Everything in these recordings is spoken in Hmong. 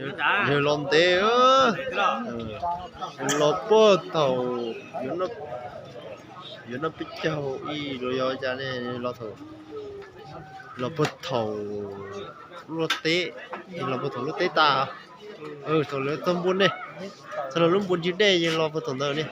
Yawg los ntev, los puag thaum yuav noj peb caug ib los yog cas ne, los puag thaum luaj teb, los puag thaum luaj teb tas, thaum lawv txog npua ne, txog lub npua ntsis dej yawg los puag thaum ntawd ne.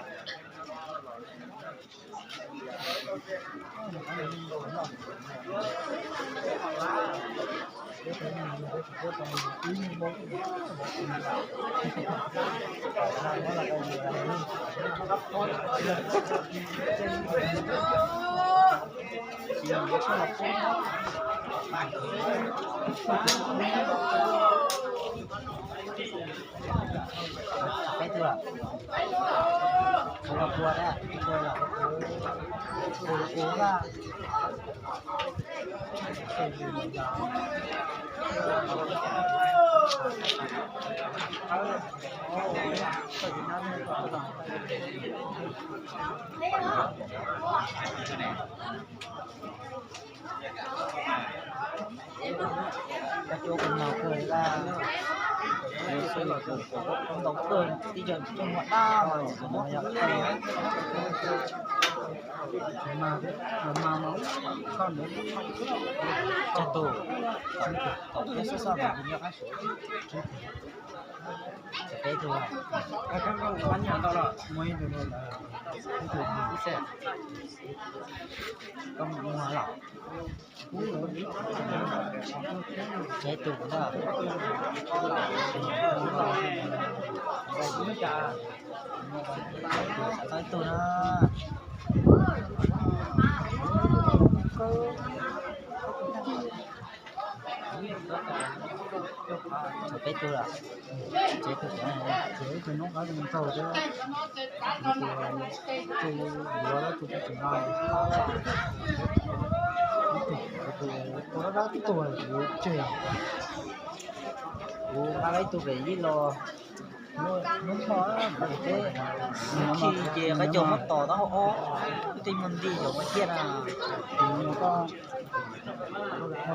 Cov kuv noj kawg, ntau kawg, tib co coj muag dab los kuv noj yog kawg. Mas mas mas koj ntawd, tsawg tus, kaum peb xwb xwb mas kuv nyob qab suav. Tsawg peb tug, ib tug, ib tug, koj mus ua los. Tsawg ib tug na. Tsawg ib tug na. Tsawg peb tug lawm. Tsawg ib tug, tsawg ib tug noob qab zoo nraug thiab. Tus yuav tus tsis tseem no, tus ua dab dab tuag yuav tseg. Kuv nqa ib tug pem ib los, hnub no peb tsis ces qab caug muab tos taub hau ob, tej muag nti yog ua ciaj na.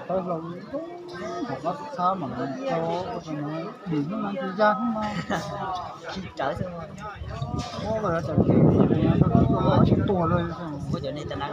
Pab hlau, hauv qab txhab mas rau, dim hnub no tus ya hnub no. Khi rawv xwb. Ua los cov tsis tuag lawm. Ua cov nej tas na.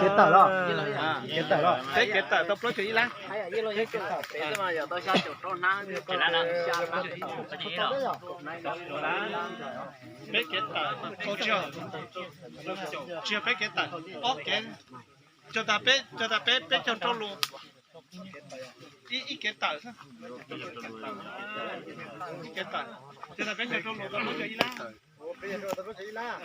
Kev tawm los, kev tawm los, peb kev tawm tau plaub caug ib lab. Peb kev tawm, tsis yog peb kev tawm, ob kev, cog tag peb, cog tag peb, peb caug rau lus. Ib kev tawm, ib kev tawm, cog tag peb caug rau lus tau plaub caug ib lab.